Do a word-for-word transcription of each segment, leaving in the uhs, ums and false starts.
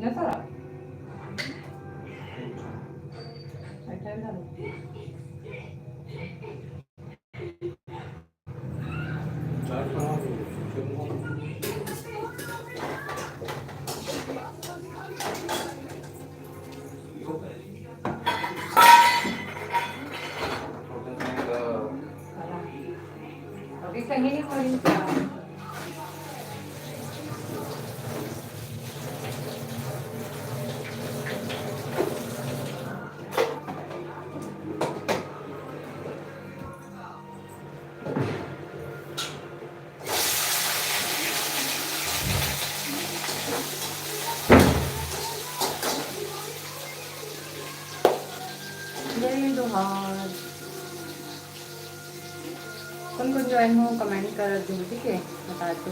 ना सारा। अच्छा, ना। अभी कहीं नहीं पड़ी क्या? जय जोहार। कौन कौन ज्वाइन हो, कमेंट कर दो, ठीक है, बता दो।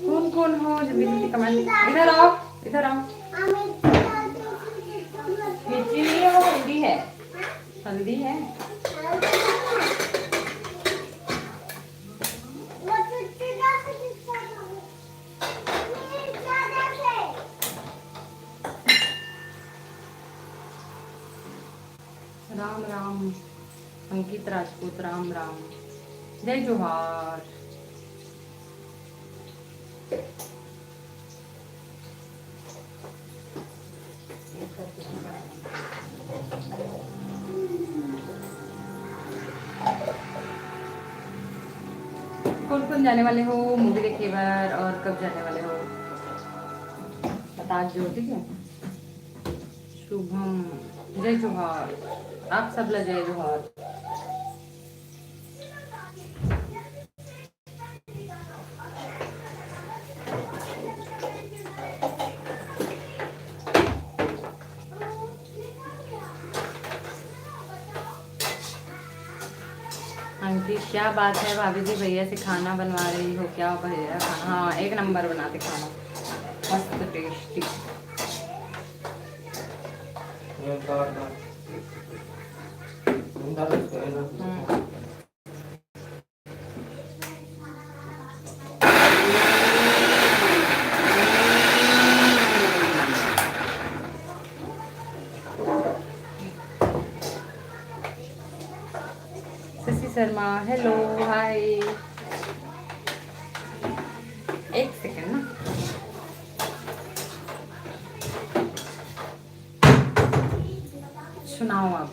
कौन कौन हो जो बिल्ली कमेंट, इधर आओ, इधर आओ। मिर्ची नहीं है, वो हल्दी है, हल्दी है। राम राम अंकित राजपूत, राम राम, जय जोहार। कौन कौन जाने वाले हो मूवी देखे बर और कब जाने वाले हो, बता दो, ठीक है। शुभम, जय जोहार, आप सब ला जय जोहार। अंकित, क्या बात है भाभी जी, भैया से खाना बनवा रही हो क्या? भैया खाना, हाँ, एक नंबर बनाते खाना, मस्त टेस्टी। ये तो अपना अंदर से है ना। हम्म। शशि शर्मा, हेलो, हाय। एक सेकंड ना। सुनाओ अब,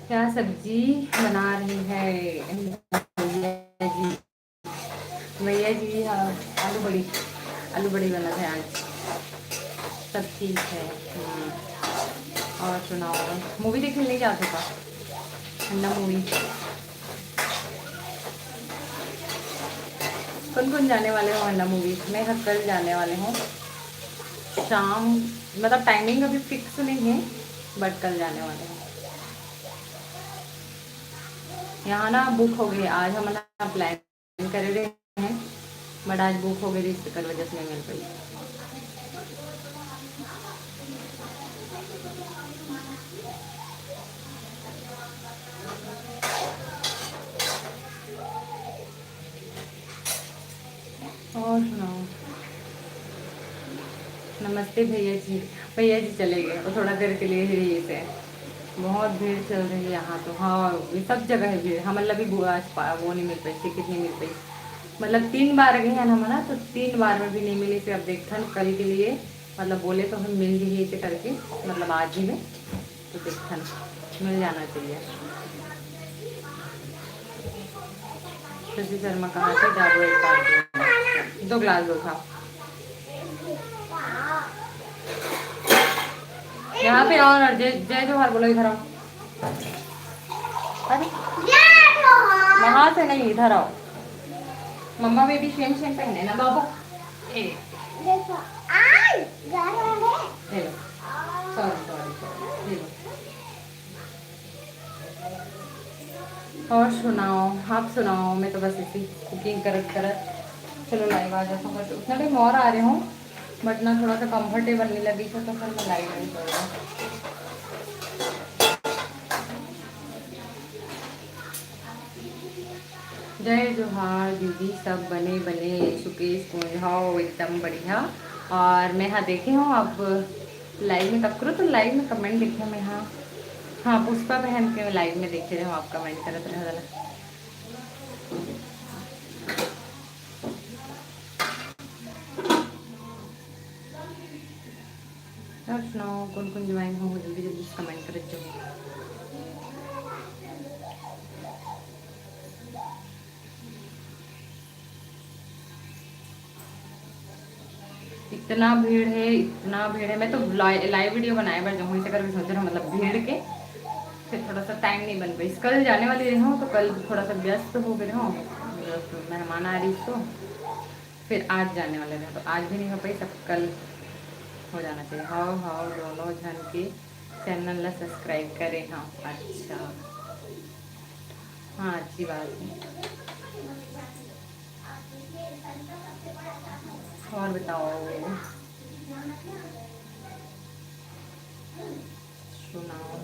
क्या सब्जी बना रही है भैया जी? भैया जी, हाँ, आलू बड़ी, आलू बड़ी बना है आज। सब ठीक है। हम्म। और सुनाओ, मूवी देखने नहीं जाते का? अंडा मूवी। कौन कौन जाने वाले हो अंडा मूवी? मैं तो कल जाने वाले हूँ शाम, मतलब टाइमिंग अभी फिक्स नहीं है, बट कल जाने वाले हैं। यहाँ ना बुक हो गए, आज हमारा प्लान करे रहे हैं, बट आज बुक हो गए, इस कर वजह से नहीं मिल पाई। और सुनाओ। नमस्ते भैया जी। भैया जी चले गए, वो थोड़ा देर के लिए ही रही थे। बहुत भीड़ चल रही है यहाँ तो। हाँ, ये सब जगह है भीड़। हमन ला भी बु-, आज पा-, वो नहीं मिल पाई, टिकट नहीं मिल पाई। मतलब तीन बार गए हैं ना हमन, तो तीन बार में भी नहीं मिली। फिर अब देखथन कल के लिए, मतलब बोले तो हम मिल जाही ऐसे करके, मतलब आज ही में, तो देखथन मिल जाना चाहिए। शशि शर्मा कहाँ से जाबो एक बार? दो ग्लास दो था। यहाँ पे आओ ना, जय, जय जोहार बोलो, इधर आओ। अरे, वहाँ से नहीं, इधर आओ। मम्मा बेबी सेम सेम पहने ना बाबू। ए, देखो, आई, जा रहा है। ले लो। Sorry, sorry, sorry. ले लो। और सुनाओ, आप सुनाओ। मैं तो बस ऐसी कुकिंग करत करत, चलो लाइव आ जाता हूँ, बट उतना टाइम और आ रहे हूँ, बट ना थोड़ा सा कंफर्टेबल नहीं लगी, तो फिर मैं लाइव नहीं कर रहा। जय जोहार दीदी, सब बने बने सुकेश कुंज हो एकदम बढ़िया। और मैं हाँ देखे हूँ आप लाइव में कब करो तो लाइव में कमेंट देखे मैं हाँ। हाँ, पुष्पा बहन के लाइव में देखे रहे हो आप, कमेंट करत रहे वाला। और सुनाओ, कौन कौन ज्वाइन हो, जल्दी जल्दी से कमेंट करत जाओ। इतना भीड़ है, इतना भीड़ है। मैं तो लाइ-, लाइव वीडियो बनाए बर जाऊँ, ऐसे करके सोच रहा हूँ, मतलब भीड़ के फिर थोड़ा सा टाइम नहीं बन पाई। कल जाने वाली रही हूँ, तो कल थोड़ा सा व्यस्त हो गए हूँ, मतलब मेहमान आ रही तो फिर आज जाने वाले रहे, तो आज भी नहीं हो पाई, सब कल हो जाना चाहिए। हाँ, हाँ, दोनों जन के चैनल ला सब्सक्राइब करे हाँ। अच्छा, हाँ, अच्छी बात है। और बताओ, सुनाओ।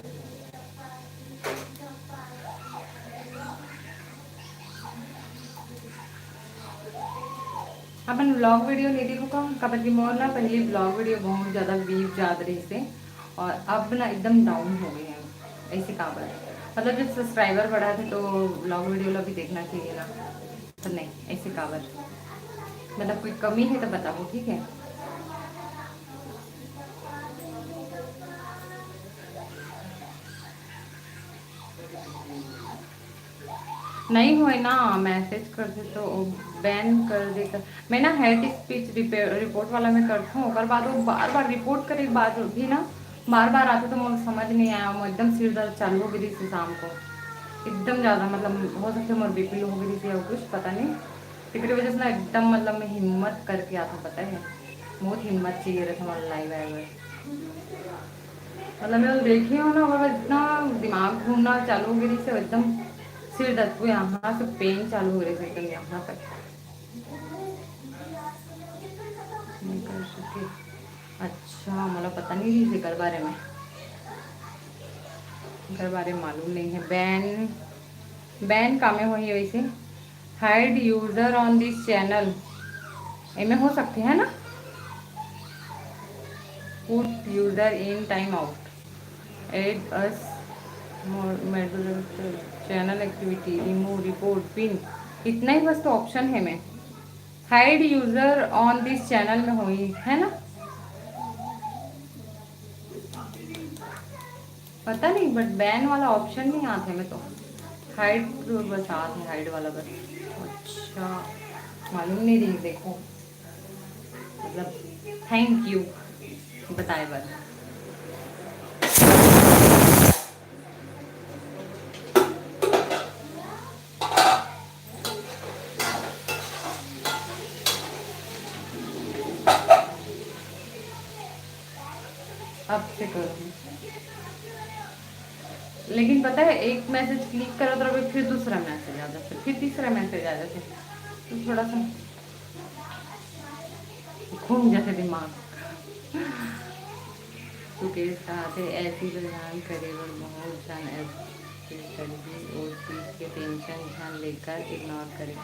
अपन व्लॉग वीडियो नहीं देखो का, काबर कि मोर ना पहले व्लॉग वीडियो बहुत ज़्यादा व्यूज जात रही से, और अब ना एकदम डाउन हो गए हैं। ऐसे काबर, मतलब जब सब्सक्राइबर बढ़ा थे तो व्लॉग वीडियो ला भी देखना चाहिए ना, तो नहीं ऐसे काबर, मतलब कोई कमी है तो बताओ, ठीक है। नहीं होए ना, मैसेज करते तो बैन कर देता। मैं ना हेट स्पीच रिपोर्ट वाला मैं करता हूँ, ओकर बाद वो बार बार रिपोर्ट करे के बाद भी ना बार बार आते, तो मुझे समझ नहीं आया। मैं एकदम सिर दर्द चालू हो गई थी शाम को, एकदम ज़्यादा, मतलब हो सकता है मोर बीपी लो हो गई थी या कुछ पता नहीं। तेकरे वजह से ना एकदम, मतलब मैं हिम्मत करके आता, पता है, बहुत हिम्मत चाहिए रहता हमारा लाइव आए हुए। मतलब मैं देखी हूँ ना, मतलब इतना दिमाग घूमना चालू हो गई से, एकदम सिर दर्द को यहाँ से पेन चालू हो रही थी एकदम यहाँ तक। नहीं कर सके। अच्छा, मतलब पता नहीं रही एकर बारे में, एकर बारे में मालूम नहीं है। बैन, बैन कामे होही वैसे। Hide user on this channel, एमे हो सकते है ना, put user in time out, add us, moderator, channel activity, remove, report, pin, इतना ही बस तो ऑप्शन है। मैं hide user on this channel में होही है ना, पता नहीं, बट बैन वाला ऑप्शन नहीं आते में तो। हाइड बस आते, हाइड वाला बस। अच्छा, मालूम नहीं रही, देखो, मतलब थैंक यू बताए बर। अब से करूँगी। लेकिन पता है, एक मैसेज क्लिक करो तो अभी फिर दूसरा मैसेज आ जाता है, फिर तीसरा मैसेज आ जाता है, तो थोड़ा सा घूम जाते दिमाग। सुकेश कहा थे ऐसी बदनाम करे बर बहुत झन ऐसे करही, ओ चीज के टेंशन झन लेकर इग्नोर करे।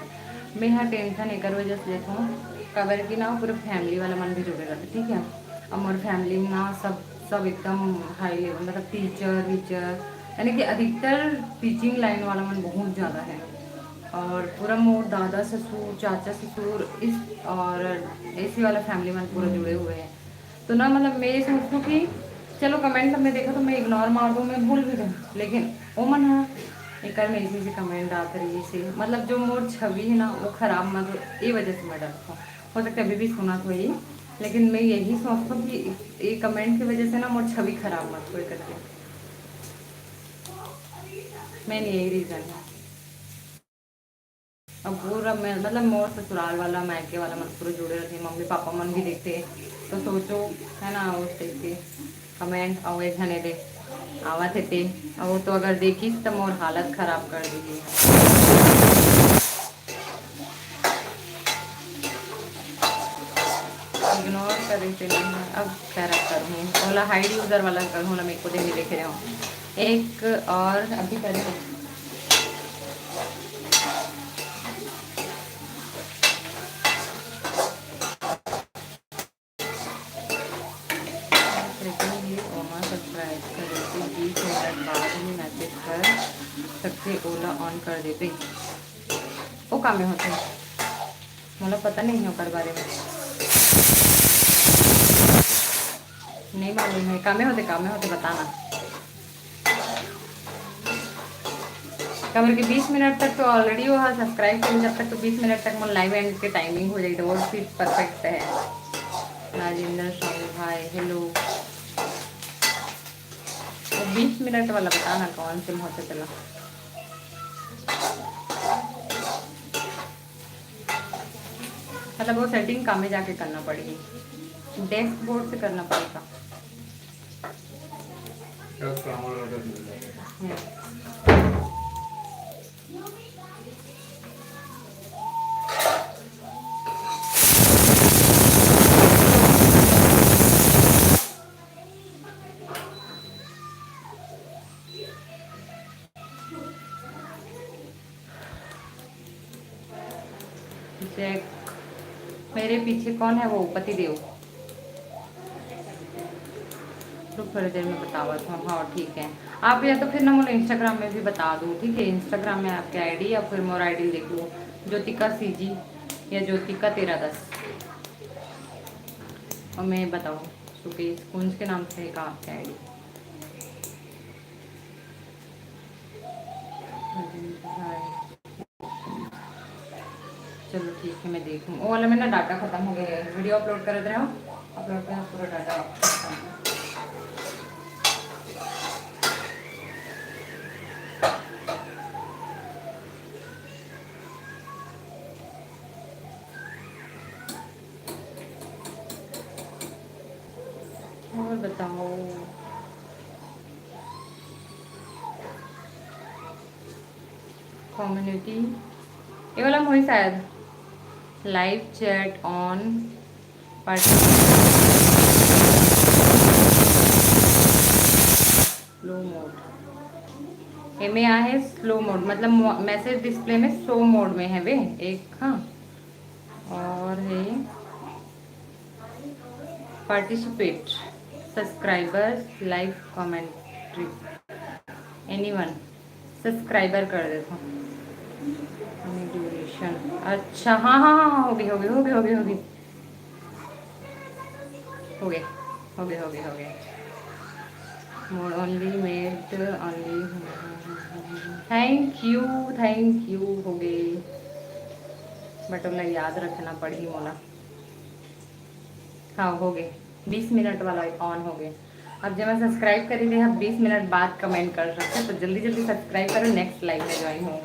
मैं हा टेंशन एकर वजह से लेत हूँ, काबर कि ना पूरे फैमिली वाला मन भी जुड़े रहते, ठीक है। और मोर फैमिली में ना सब, सब एकदम हाई लेवल, मतलब टीचर वीचर, यानी कि अधिकतर टीचिंग लाइन वाला मन बहुत ज़्यादा है। और पूरा मोर दादा ससुर, चाचा ससुर, इस और ऐसी वाला फैमिली मन पूरा जुड़े हुए हैं। तो ना, मतलब मैं ये सोचती हूँ कि चलो कमेंट में देखा तो मैं इग्नोर मार दूँ, मैं भूल भी जाऊँ, लेकिन ओ मन हा एकर में ऐसे ऐसे कमेंट डालते रहिए से, मतलब जो मोर छवि है ना वो खराब मत हो, ये वजह से मैं डरता हूँ। हो सकता है अभी भी सुनत होही, लेकिन मैं यही सोचथों कि ये कमेंट की वजह से ना मोर छवि खराब मत होए करके। मैं यही रीजन है। अब पूरा मैं, मतलब, मोर ससुराल वाला, मायके वाला मन पूरा जुड़े रहते, मम्मी पापा मन भी देखते, तो सोचो, है ना, उस टाइप के कमेंट। और एक झने दे आवत हे ते, और वो तो अगर देखिस तो मोर हालत खराब कर देही। इग्नोर करे से नहीं है, अब क्या रख करूँ, ओला हाइड यूजर वाला करूँ ना, मेरे को देने देखे रहो। एक और अभी करे हो। सब्सक्राइब करे के बीस मिनट बाद ही मैसेज कर सकते, ओला ऑन कर देते। ओ काम में होते, मोला पता नहीं है ओकर बारे में, नहीं मालूम है। कामे होते, कामे होते बताना। काबर कि बीस मिनट तक तो ऑलरेडी वो सब्सक्राइब कर, जब तक तो बीस मिनट तक मोर लाइव एंड के टाइमिंग हो जाए तो वो फिर परफेक्ट है। राजेंद्र स्वामी भाई, हेलो। वो बीस मिनट वाला बताना कौन से महत्व चला। मतलब वो सेटिंग कामे जाके करना पड़ेगी, डैशबोर्ड से करना पड़ेगा। चेक। मेरे पीछे कौन है वो? पति देव। रुक, थोड़ी देर में बतावत हूँ। हाँ, ठीक है। आप या तो फिर ना मोला इंस्टाग्राम में भी बता दो, ठीक है? इंस्टाग्राम में आपके आईडी या फिर मोर आईडी देख लो, ज्योतिका सीजी या ज्योतिका तेरह दस। और मैं बताऊँ, सुकेश कुंज के नाम से है आपके आईडी? चलो ठीक है, मैं देखूँ। वो वाला में ना डाटा खत्म हो गया है, वीडियो अपलोड करत रहे हो, अपलोड पे पूरा डाटा वापस खत्म हो गया। और बताओ। कम्युनिटी, ये वाला मोही शायद, live chat on, party, slow mode. एमे आहे स्लो मोड, मतलब मैसेज डिस्प्ले में स्लो मोड में है वे एक। हाँ, और है participate, subscribers, live commentary, anyone. Subscriber कर देता हूँ। ड्यूरेशन, अच्छा, हाँ, हाँ, हाँ, हो गई, हो गई, हो गई, हो गई, हो गई। हो गए, हो गए, हो गए, हो गए। More only made only. Thank you, thank you. हो गए, बट ओला याद रखना पड़ही मोला। हाँ, हो गए, बीस मिनट वाला ऑन हो गए। अब जब मैं सब्सक्राइब करी रहे, अब बीस मिनट बाद कमेंट कर सकते, तो जल्दी जल्दी सब्सक्राइब करो, नेक्स्ट लाइव में ज्वाइन हो।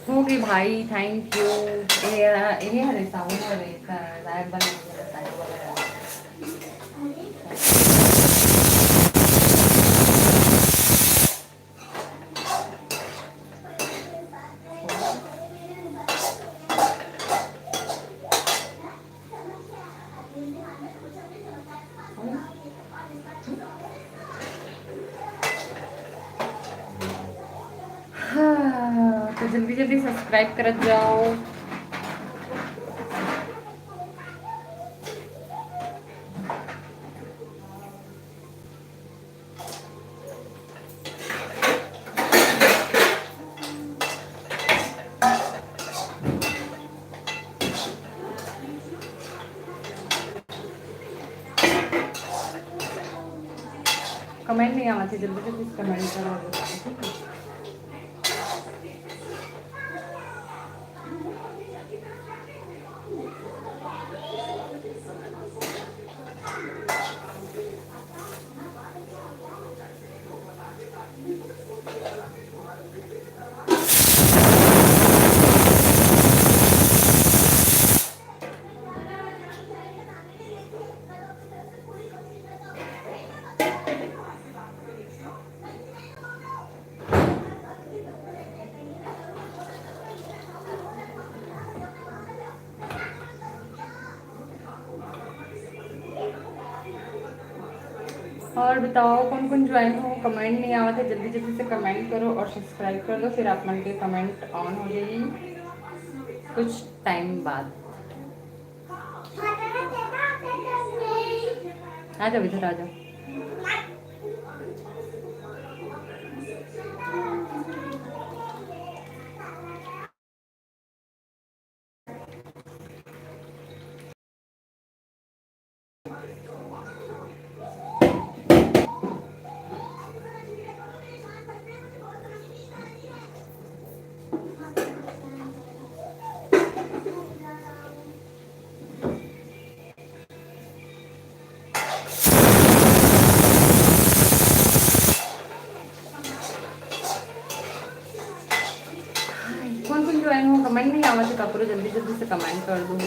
होगे भाई, थैंक यू। ये, ये हरे साबुन वाले का लाइव बन गया, साबुन वाला। हाँ, तो जल्दी जल्दी सब्सक्राइब करत जाओ। कमेंट नहीं आवत हे, जल्दी जल्दी कमेंट करो, ठीक है? और बताओ, कौन कौन ज्वाइन हो? कमेंट नहीं आवत हे, जल्दी जल्दी से कमेंट करो और सब्सक्राइब कर दो, फिर आप मन के कमेंट ऑन हो जाएगी कुछ टाइम बाद। आ जाओ इधर, आ जाओ। कौन कौन ज्वाइन हो? कमेंट नहीं आवत हे, काकरो जल्दी जल्दी से कमेंट कर दो।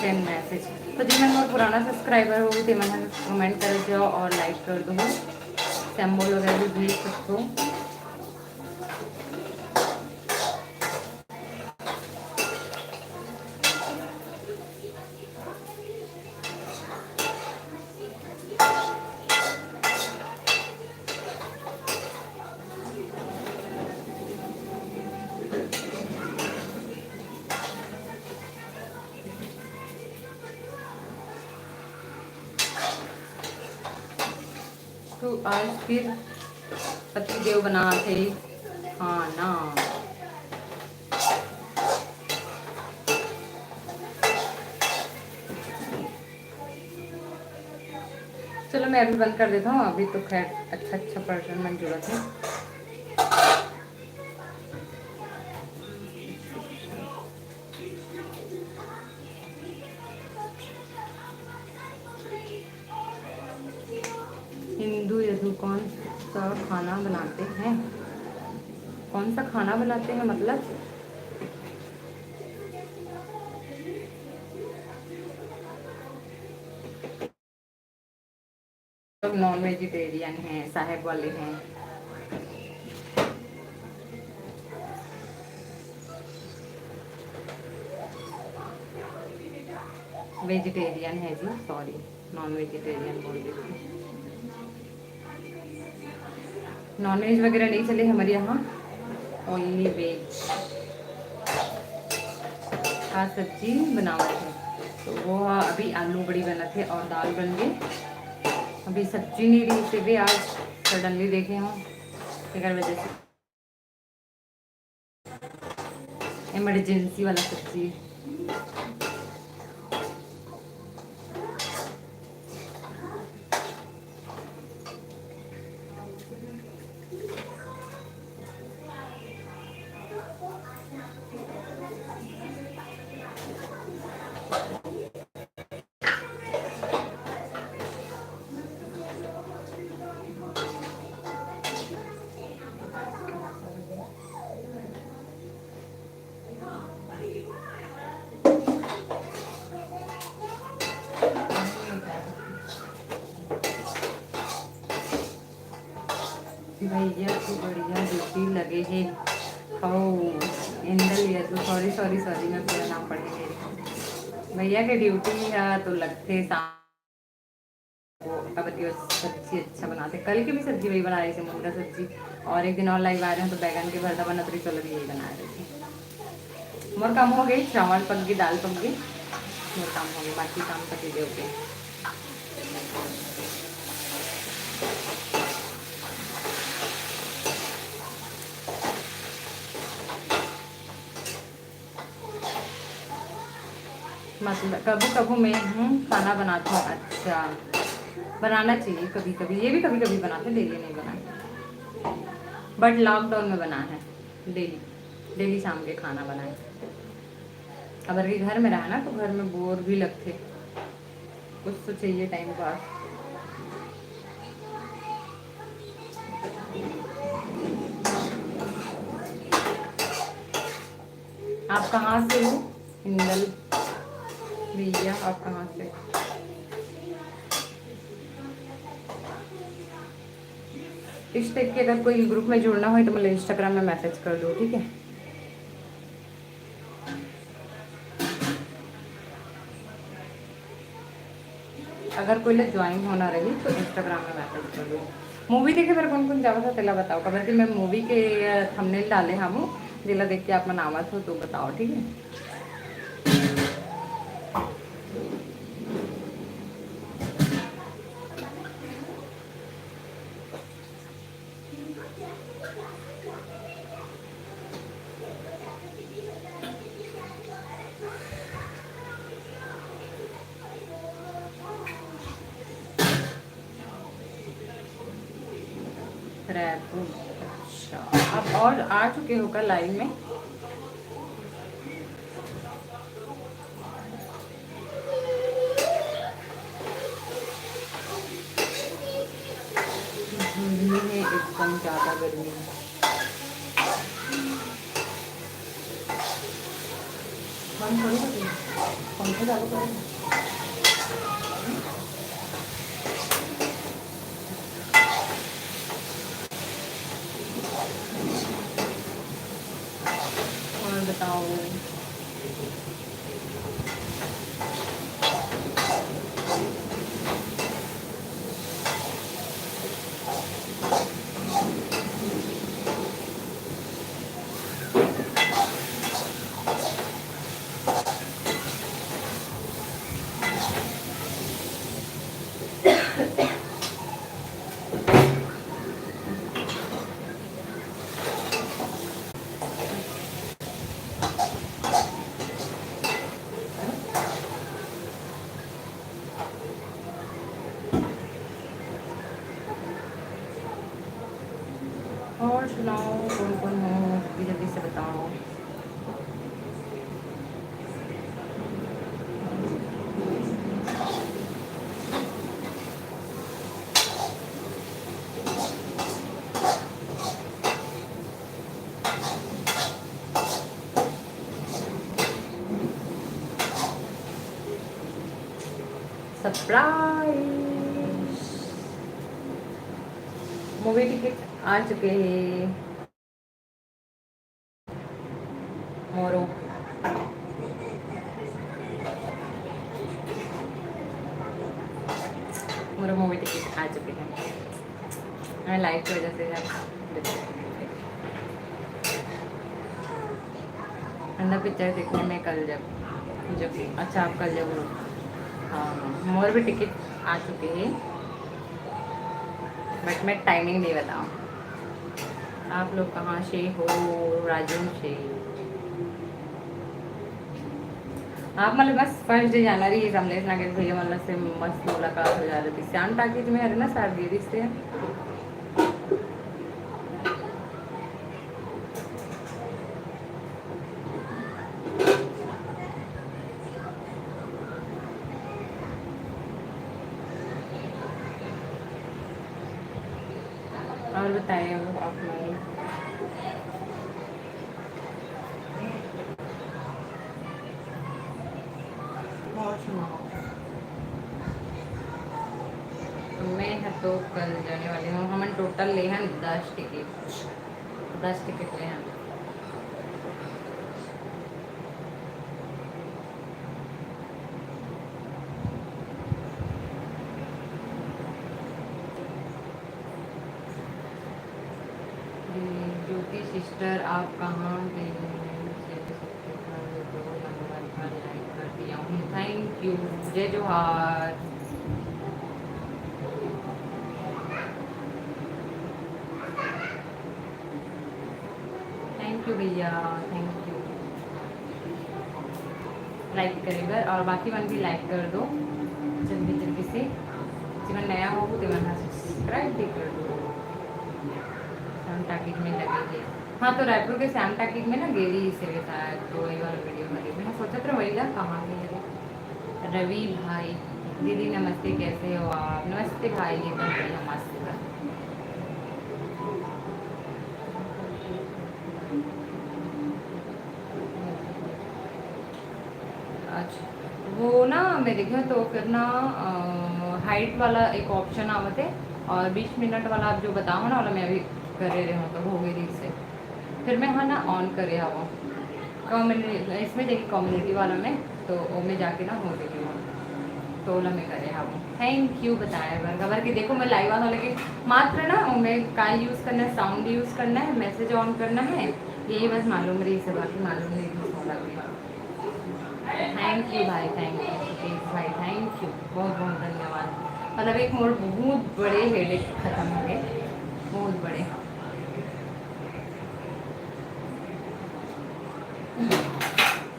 Send message. तो जिन मन मोर पुराना सब्सक्राइबर हो, ते मन ह कमेंट कर जाओ और लाइक कर दो। सिंबल वगैरह भी भेज सकते हो। तो आज फिर पतिदेव बनात हे खाना। चलो, मैं अभी बंद कर देता हूँ, अभी तो खैर अच्छा अच्छा पर्सन मन जुड़त हे। हिंदू यदु कौन सा खाना बनाते हैं? कौन सा खाना बनाते हैं मतलब? लोग नॉन वेजिटेरियन हैं, साहेब वाले हैं। वेजिटेरियन है जी, सॉरी, नॉन वेजिटेरियन बोल देती। नॉन वेज वगैरह नहीं चले हमारे यहाँ, ओनली वेज। का सब्जी बनावत हे, तो वो ह अभी आलू बड़ी बनत हे और दाल बन गे। अभी सब्जी नहीं रही से भी आज सडनली देखे हो, तेकर वजह से इमरजेंसी वाला सब्जी। भैया के बढ़िया ड्यूटी लगे हे। हौ, Endal Yadu, sorry, sorry, sorry, मैं पूरा नाम पढ़ के गई। भैया के ड्यूटी ह तो लगथे शाम को, का बतियो सब्जी अच्छा बनाथे। कल के भी सब्जी वही बनाए रहिसे, मुनगा सब्जी, और एक दिन और लाइव आए रहेन तो बैगन के भरता बनत रहिस, चलो भी यही बनाए रहिसे। मोर काम हो गई, चावल पक गई, दाल पक गई, मोर काम हो गई, बाकी काम पति देव के। मतलब कभू कभू मैं हूँ खाना बनाती हूँ। अच्छा, बनाना चाहिए कभी कभी, ये भी कभी कभी बनाते, डेली नहीं बनाए, बट लॉकडाउन में बना है डेली, डेली शाम के खाना बनाए। अगर कि घर में रहा ना तो घर में बोर भी लगते, कुछ तो चाहिए टाइम पास। आप कहाँ से हो? हिंदल भैया, आप कहाँ से? इस टाइप के अगर कोई ग्रुप में जुड़ना हो तो मतलब इंस्टाग्राम में मैसेज कर दो, ठीक है? अगर कोई लोग ज्वाइन होना रही तो इंस्टाग्राम में मैसेज कर दो। मूवी देखे बर कौन कौन जावत हो तेला बताओ, काबर कि मैं मूवी के थंबनेल डाले हूँ, जेला देख के आप मन आवत हो तो बताओ, ठीक है? रायपुर। अच्छा, आप और आ चुके हो क्या लाइव में? गर्मी है, एकदम ज़्यादा गर्मी है। बंद थोड़ी होती है, पंखा चालू करो। और बताओ। और सुनाओ, कौन कौन हो, जल्दी जल्दी से बताओ। सरप्राइज, मूवी टिकट आ चुके हैं। मोरो, मोरो मूवी टिकट आ चुके हैं। मैं लाइव की वजह से है। अंडा पिक्चर देखने में कल जब, जब, अच्छा, आप कल जब, हाँ, हाँ, मोर भी टिकट आ चुके हैं, बट मैं टाइमिंग नहीं बताऊँ। आप लोग कहाँ से हो? राजू से। आप मतलब बस फर्स्ट डे जाना रही, कमलेश नागेश भैया मतलब से मस्त मुलाकात हो जा रही थी। श्याम टाकीज में है ना शायद, गिरी से। और बताइए आप लोग। और सुनाओ। मैं है तो कल जाने वाली हूँ। हमन टोटल ले हैं दस टिकट, दस टिकट ले हैं। ज्योति सिस्टर, आप कहाँ गई? मुझे तो सबके घर दो नंबर पर लाइक कर दिया हूँ। Thank you. जय जोहार। थैंक यू भैया, थैंक यू। लाइक करे बर, और बाकी मन भी लाइक कर दो जल्दी जल्दी से। जेमन नया हो, तेमन ह सब्सक्राइब भी कर दो। श्याम टाकीज में लगे हे। हाँ, तो रायपुर के श्याम टाकीज में ना गे रहिस हे शायद, तो वही वाला वीडियो में मैं सोचत रहे, वही ला कहाँ गे हे। रवि भाई, दीदी नमस्ते, कैसे हो आप? नमस्ते भाई, एकदम बढ़िया, मस्त। अच्छा, वो ना मैं देखे तो फिर ना, अ, हाइट वाला एक ऑप्शन आवत हे, और बीस मिनट वाला आप जो बताओ ना, वाला मैं अभी करे रहे हूँ, तो हो गई रील से। फिर मैं हाँ ना ऑन करे हूँ कम्युनिटी, इसमें जाके कम्युनिटी वाला में, तो ओमे जाके ना हो गई हूँ, तो ओला मैं करे हूँ। थैंक यू बताए बर, काबर कि देखो मैं लाइव आना लगे, मात्र ना ओमे का यूज़ करना है, साउंड यूज़ करना है, मैसेज ऑन करना है, यही बस मालूम रहिस हे, बाकी मालूम नहीं रहिस हे। थैंक यू भाई, थैंक यू सुकेश भाई, थैंक यू, बहुत बहुत धन्यवाद। मतलब एक मोर बहुत बड़े हेडेक खत्म हो गए, बहुत बड़े।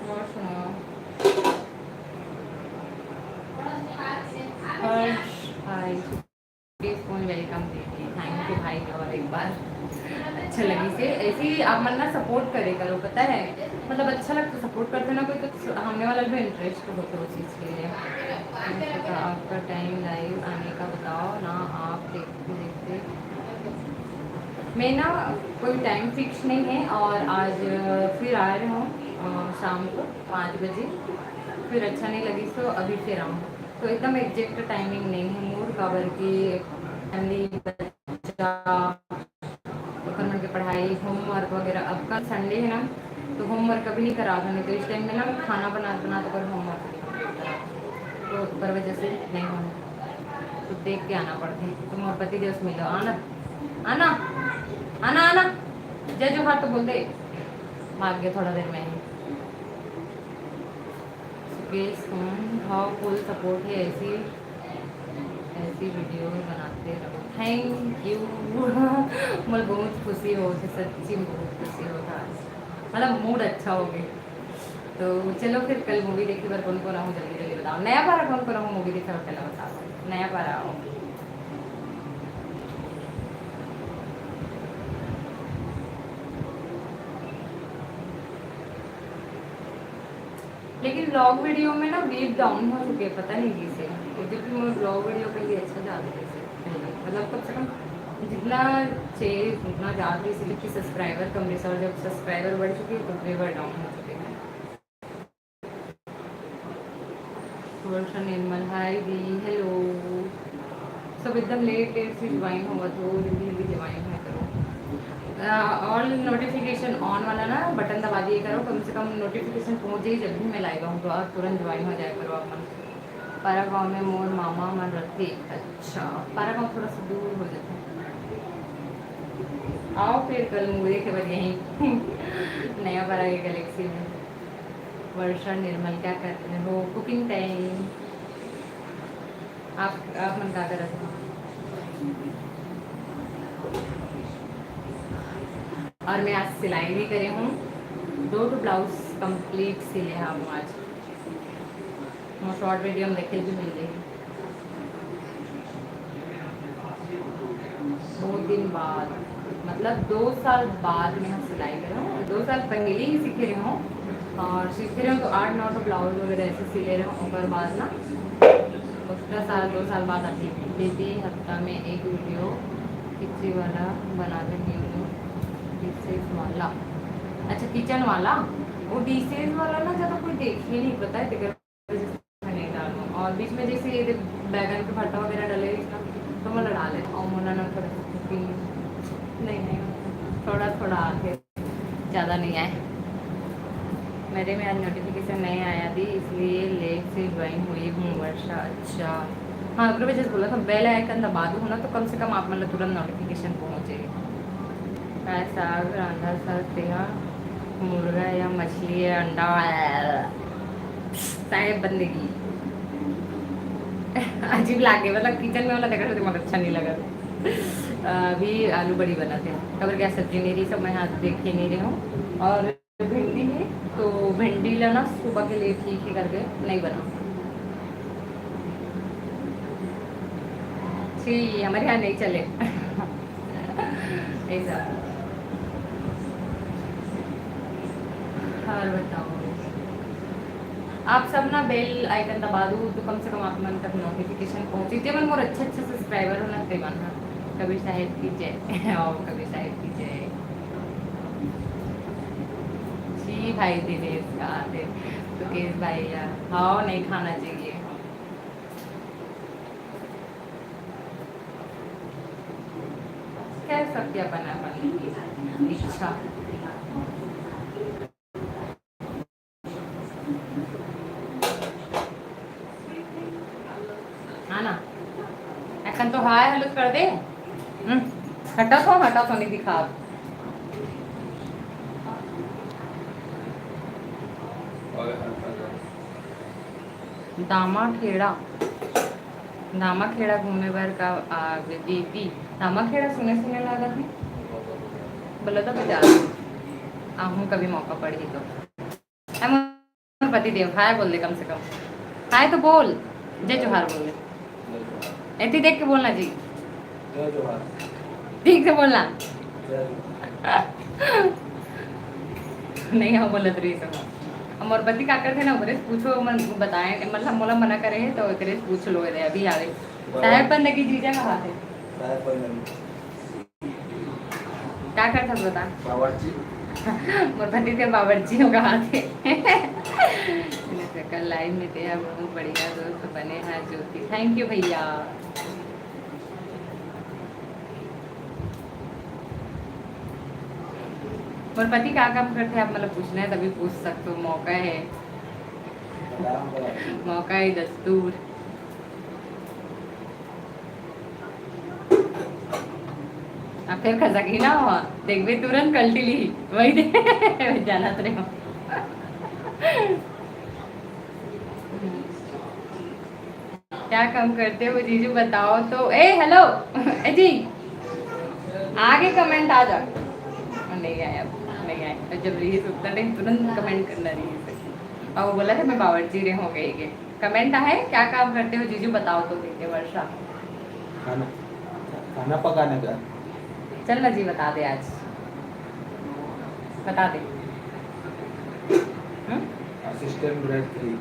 और सुनाओ। हर्ष भाई, प्लीज फोन वेलकम दीदी, थैंक यू भाई, और एक बार अच्छा लगिस हे। ऐसे ही आप मन ना सपोर्ट करे करो, पता है, मतलब अच्छा लगता, सपोर्ट करते ना कोई, तो हमने वाला भी इंटरेस्ट होता है उस चीज़ के लिए। तो आपका टाइम लाइव आने का बताओ ना, आप देखते देखते मैं ना कोई टाइम फिक्स नहीं है, और आज फिर आ रहे हूँ, अ, शाम को पाँच बजे, फिर अच्छा नहीं लगी तो अभी फिर आऊँ। तो एकदम एग्जैक्ट टाइमिंग नहीं है मोर, काबर कि फैमिली, बच्चा, ओकर मन के पढ़ाई, होमवर्क वगैरह। अब कल संडे है ना, तो होमवर्क अभी नहीं करा था, नहीं तो इस टाइम में ना मैं खाना बना बना तो कर होमवर्क, तो ओकर वजह से नहीं हो, तो देख के आना पड़थे। तो मोर पति देव से मिलो, आना, आना, आना, आना, जय जोहार तो बोल दे, भाग गए थोड़ा देर में ही। सुकेश, तुम भाव फुल सपोर्ट है, ऐसी ऐसी वीडियो बनाते रहो। Thank you. मोला बहुत खुशी होत हे, सच्ची में बहुत खुशी होत हे। मतलब मूड अच्छा हो गया। तो चलो फिर कल मूवी देखे बर कौन कौन आहू, जल्दी जल्दी बताओ। नया पारा कौन कौन आहू मूवी देखे बर, पहला बताओ, नया पारा आओ। लेकिन व्लॉग वीडियो में ना व्यूज डाउन हो चुके हैं, पता नहीं किसे, क्योंकि मोर व्लॉग वीडियो के लिए अच्छा जात रहिस हे पहले, मतलब कम से कम जितना चाहिए उतना जात रहिस हे, लेकिन सब्सक्राइबर कम रहिस हे, और जब सब्सक्राइबर बढ़ चुके हैं तो व्यूअर डाउन हो चुके हैं। वर्षा निर्मल, हाय दी, हेलो। सब एकदम लेट लेट से ज्वाइन होवत हो, जल्दी जल्दी ज्वाइन होय करो। ऑल नोटिफिकेशन ऑन वाला ना बटन दबा दिए करो, कम से कम नोटिफिकेशन पहुंच जाए जब भी मैं लाइव आऊँ तो, और तुरंत ज्वाइन हो जाए करो आप मन। पारा गाँव में मोर मामा मन रथे। अच्छा, पारा गाँव थोड़ा सा दूर हो जाता है। आओ फिर कल मूवी देखे बर यहीं नया पारा के गैलेक्सी में। वर्षा निर्मल, क्या कर रहे हो? Cooking time. आप, आप मन का करत हो? और मैं आज सिलाई भी करे हूँ, दो ठो ब्लाउज कंप्लीट सिले हूँ आज। मोर शॉर्ट वीडियो में देखे भी मिल जाएगी। बहुत दिन बाद, मतलब दो साल बाद मैं सिलाई करे हूँ। दो साल पहले ही सीखे रहे हूँ, और सीखे रहे हूँ तो आठ नौ ठो ब्लाउज वगैरह ऐसे सिले रहे हूँ। ओकर बाद ना उसका साल, दो साल बाद आती है। दीदी, हफ्ता में एक वीडियो किसी वाला बना देती हूँ, डिशेज वाला। अच्छा, किचन वाला, वो डिशेज वाला ना ज़्यादा कोई देखे नहीं, पता है, तेकर वजह से नहीं डालूँ। और बीच में जैसे ये बैगन के भरता वगैरह डले इसका, तो मैं लड़ा लेता हूँ। मोला ना थोड़ा सा कुकिंग, नहीं, नहीं, थोड़ा थोड़ा आके, ज़्यादा नहीं आए। मेरे में आज नोटिफिकेशन नहीं आया दी, इसलिए लेट से ज्वाइन हुई हूँ वर्षा। अच्छा, हाँ, ओकरे वजह से बोला था, बेल आइकन दबा दो ना, तो कम से कम आप मतलब तुरंत नोटिफिकेशन पहुँचे। काय साग रांधा साग तेहा, मुर्गा या मछली या अंडा, साहेब बंदगी। अजीब लागे, मतलब किचन में वाला देखा तो मतलब अच्छा नहीं लगा। अभी आलू बड़ी बनाते हैं, काबर गैस सब्जी नहीं रही, सब मैं हाथ देख के नहीं रही हूँ। और भिंडी है, तो भिंडी जाना, सुबह के लिए ठीक है करके नहीं बना। छी, हमारे यहाँ नहीं चले। ऐसा। और बताओ, आप सब ना बेल आइकन दबा दो, तो कम से कम आप मन तक नोटिफिकेशन पहुँचे, जेमन मोर अच्छे अच्छे सब्सक्राइबर हो ना, तेमन ह। कबीर साहेब की जय। और कबीर साहेब की जय। जी भाई दिनेश का आते, तो केस भाई यार, हाँ, नहीं खाना चाहिए। क्या सबके अपन अपन इच्छा। हाँ ना, एखन तो हाय हेलो कर दे। हम्म, हटा तो, हटा तो नहीं दिखा। दामा खेड़ा, दामा खेड़ा घूमे बर का आ, बेटी, दामा खेड़ा सुने सुने लागत है। बोला तो बजा, आहूँ कभी मौका पड़ी तो। हाय मोर पति देव, हाय बोल दे कम से कम। हाय तो बोल, जय जोहार बोल दे। एती देख के बोलना जी। जय जोहार। ठीक से बोलना। जय जोहार। नहीं, हम बोलत रही सब। अब मोर पति का करथे ना, ओकरे से पूछो, मन बताए, मतलब मोला मना करे है तो ओकरे से पूछ लो रे, अभी आवे। बाबा। साहेब बंदगी जीजा का हाथ है। साहेब बंदगी। का करथस बता? बावर्ची। मोर पति ते बावर्ची हो कहा थे। कल लाइव में ते हम बहुत बढ़िया दोस्त बने हैं ज्योति। थैंक यू भैया। मोर पति का काम करथे, आप मतलब पूछना है तभी पूछ सकते हो, मौका है। मौका है, दस्तूर। अब फिर खसकी ना हो, देखबे तुरंत कल्टी ली, वही दे। जानत रहे हो। क्या काम करते हो जीजू बताओ तो। ए हेलो, ए जी, आगे कमेंट आ जा। नहीं आया, नहीं आया। जब रील्स उतना टाइम तुरंत कमेंट करना रील्स। और वो बोला था मैं बावर्ची रे हो गई के। कमेंट आहे, क्या काम करते हो जीजू बताओ तो, देखे वर्षा। खाना, खाना पकाने का। चल ना जी, बता दे आज, बता दे। हम्म? Assistant grade three.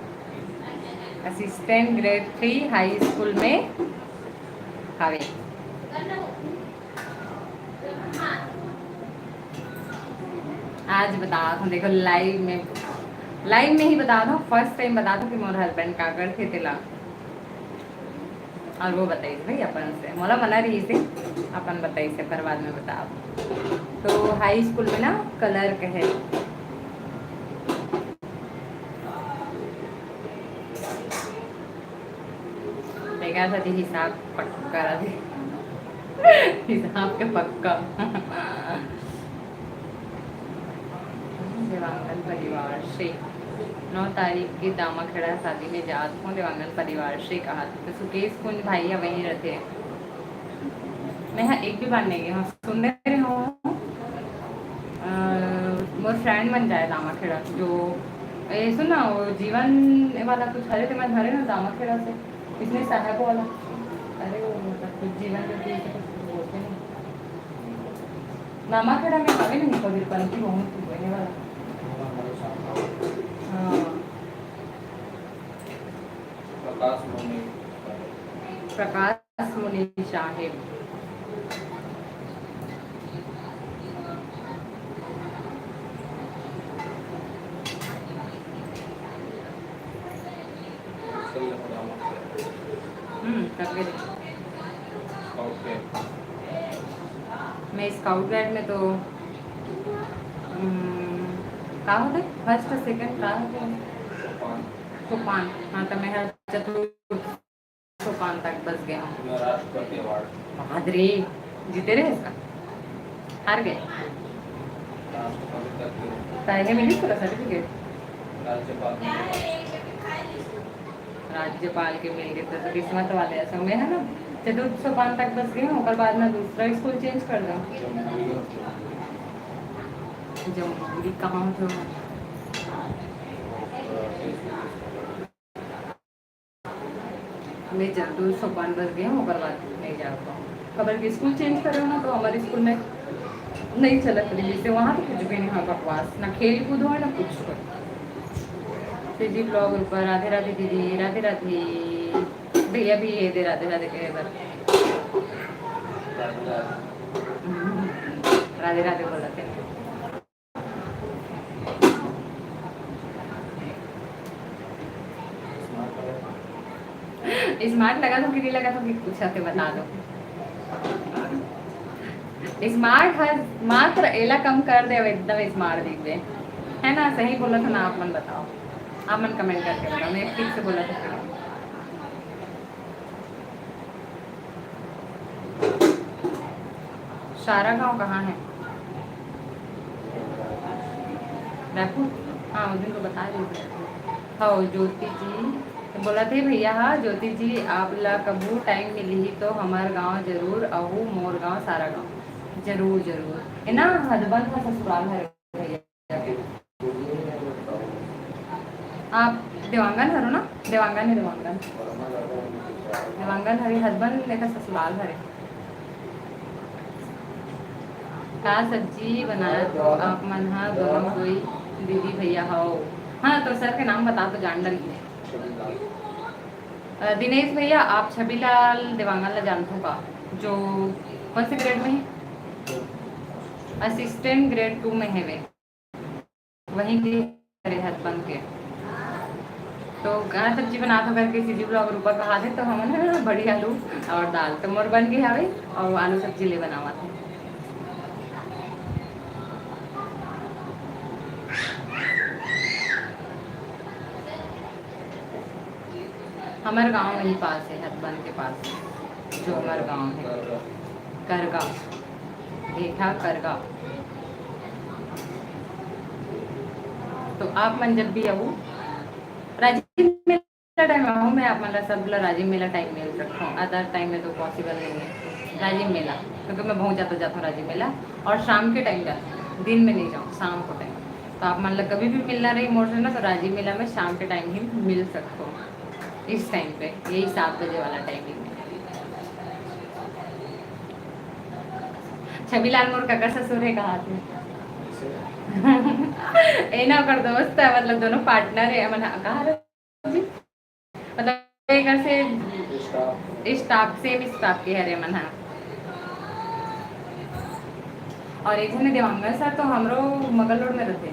Assistant grade three high school में हवे। आज बता दो, देखो लाइव में, लाइव में ही बता दो, फर्स्ट टाइम बता दो कि मोर हस्बैंड का करथे तेला। और वो बताइस भाई अपन से, मोला मना रही से, अपन बताइस, फिर बाद में बताओ। तो हाई स्कूल में ना क्लर्क है। देखा था जी, हिसाब पक्का रहे। हिसाब के पक्का। देवांगन परिवार से नौ तारीख के दामाखेड़ा शादी में जात हूँ, देवांगन परिवार से कहा था। तो सुकेश कुंज भाई है, वहीं रहते हैं। मैं यहाँ एक भी बार नहीं गई हूँ, सुंदर हूँ। अ, मोर फ्रेंड मन जाए दामाखेड़ा, जो, ए, सुन ना, वो जीवन वाला कुछ हरे, ते मन हरे ना दामाखेड़ा से, इसने साहेब वाला, अरे वो मतलब कुछ जीवन जो कि ऐसे कुछ बोलते नहीं, दामाखेड़ा में हवे नहीं कबीर पंथी बहुत कुछ बने वाला। हाँ। प्रकाश मुनि। प्रकाश मुनि साहेब। हम्म, कर ले। ओके। मैं स्काउट गाइड में तो, हम्म, का होथे? फर्स्ट, सेकंड का होथे? सोपान। सोपान। हाँ, तो मैं हर चतुर्थ सोपान तक बस गया हूँ। मैं राष्ट्रपति अवार्ड। बाप रे, जीते रहे इसका? हार गए? राष्ट्रपति तक गया। ताई ने मिली पूरा सर्टिफिकेट? राज्यपाल ने। राज्यपाल के मिल गए तो, तो किस्मत वाले हैं सब में, है ना? चतुर्थ सोपान तक बस गए हूँ, ओकर बाद ना दूसरा स्कूल चेंज कर दो। जम्बूरी। जम्बूरी कहाँ होथे? मैं जरूर सोपान बर गए हूँ, ओकर बाद नहीं जा पाऊँ। खबर के स्कूल चेंज करे हो ना, तो हमारे स्कूल में नहीं चलत रही से, वहाँ तो कुछ भी नहीं हो बकवास, ना खेल कूद हो ना कुछ हो। सीजी ब्लॉग ऊपर राधे राधे दीदी, राधे राधे। भैया भी ये दे राधे राधे कहे बर। राधे राधे बोला थे। स्मार्ट लगा तो कि नहीं लगा तो कि कुछ आके बता दो। स्मार्ट हर मात्र एला कम कर दे, एकदम स्मार्ट दिख दे, है ना? सही बोला था ना? आप मन बताओ, आप मन कमेंट करके बताओ। मैं ठीक से बोला था? सारा गांव कहाँ है? रायपुर। हाँ, उस दिन तो बता रही थी। हाँ, ज्योति जी बोला थे भैया, हाँ ज्योति जी, आप ला कभू टाइम मिलही तो हमार गांव जरूर आहू, मोर गांव सारा गांव। जरूर जरूर। ए ना, हदबन का ससुराल है भैया। आप देवांगन हरो ना? देवांगन है, देवांगन। देवांगन हरे, हदबन लेकर ससुराल हरे। का सब्जी बनाए हो आप मन हा दोनों कोई दीदी भैया हो? हाँ, तो सर के नाम बता तो जान डरही। अ, दिनेश भैया, आप छबीलाल देवांगन ला जानथो का? जो कौन से ग्रेड में है? असिस्टेंट ग्रेड टू में है वे। वहीं के करे हथ बन के। तो का सब्जी बनात हो करके सीजी ब्लॉग रूपा कहा थे, तो हमन ह बड़ी आलू और दाल तो मोर बन गए हवे और आलू सब्जी ले बनावत है। हमारे गांव वहीं पास है, हथबंद के पास, जो हमारे गांव है, करगा, भेठा करगा। तो आप मन जब भी आओ, राजिम मेला टाइम आओ, मैं आप मन ला सब ला राजिम मेला टाइम मिल सकता हूँ, अदर टाइम में तो पॉसिबल नहीं है। राजिम मेला, क्योंकि मैं बहुत ज़्यादा जाता हूँ राजिम मेला, और शाम के टाइम जाता हूँ, दिन में नहीं जाऊँ, शाम को टाइम। तो आप मन ला कभी भी मिलना रही मोर से ना, तो राजिम मेला में शाम के टाइम ही मिल सकता हूँ। इस टाइम पे, यही सात बजे वाला टाइमिंग। छबीलाल मोर काका ससुर है, कहा थे। ए ना, ओकर दोस्त है, मतलब दोनों पार्टनर है, मन कहा रे जी? मतलब एक से स्टाफ, सेम स्टाफ के हरे मन हा। और एक जने देवांगन सर तो हमरो मगल रोड में रहते,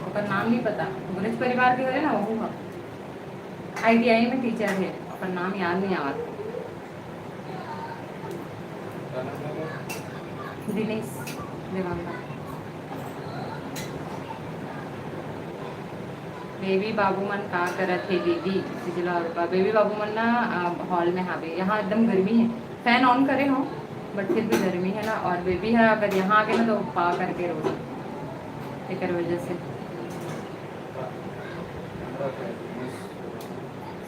ओकर नाम नहीं पता, गुरज परिवार के हरे ना, वहू हा। आईटीआई में टीचर है, पर नाम याद नहीं आवत। दिनेश देवांगन। बेबी बाबू मन का करत हे दीदी? सिजला और बा-, बेबी बाबू मन ना, अ, हॉल में हावे। यहाँ एकदम गर्मी है, फैन ऑन करे हो, बट फिर भी गर्मी है ना। और बेबी है, अगर यहाँ आके ना तो पा करके रो, एकर वजह से।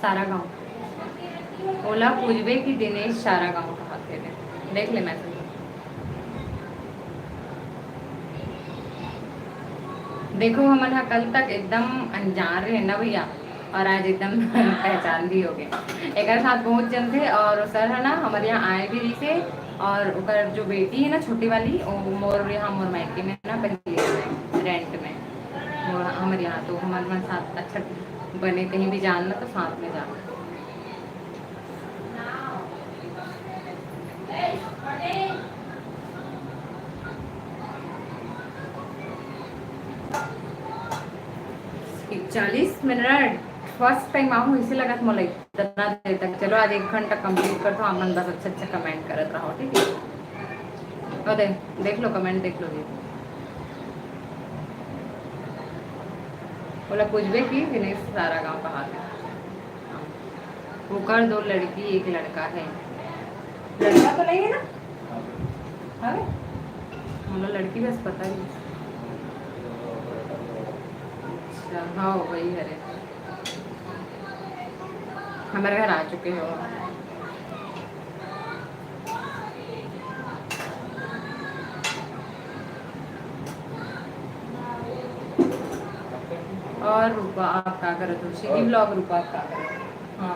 सारा गांव। ओला पूछबे कि दिनेश सारा गांव कहाथे रे। देख ले मैसेज। देखो, हमन हा कल तक एकदम अनजान रहे ना भैया, और आज एकदम पहचान भी हो गए। एकर साथ बहुत जन थे, और सर है ना, हमारे यहाँ आए भी रही थे, और ओकर जो बेटी है ना, छोटी वाली, वो मोर यहाँ, मोर मायके में ना, पहले रेंट में, वो हमारे यहाँ, तो हमारे साथ अच्छा बने, कहीं भी जान ना तो साथ में जान। चालीस मिनट फर्स्ट टाइम आहूँ, इसे लगत मोला इतना देर तक। चलो, आज एक घंटा कंप्लीट करथो, आप मन बस अच्छा अच्छा कमेंट करत रहो, ठीक है? और दे, देख लो, कमेंट देख लो जी। ओला पूछबे कि दिनेश सारा गांव कहाथे। ओकर दो लड़की, एक लड़का है। लड़का तो नहीं है ना? हवे? मोला लड़की बस पता नहीं। अच्छा, हाँ, वही हरे। हमारे घर आ चुके हो। और रूपा, आप का करत हो? सीधी ब्लॉग, रूपा, आप का करत हो? हाँ।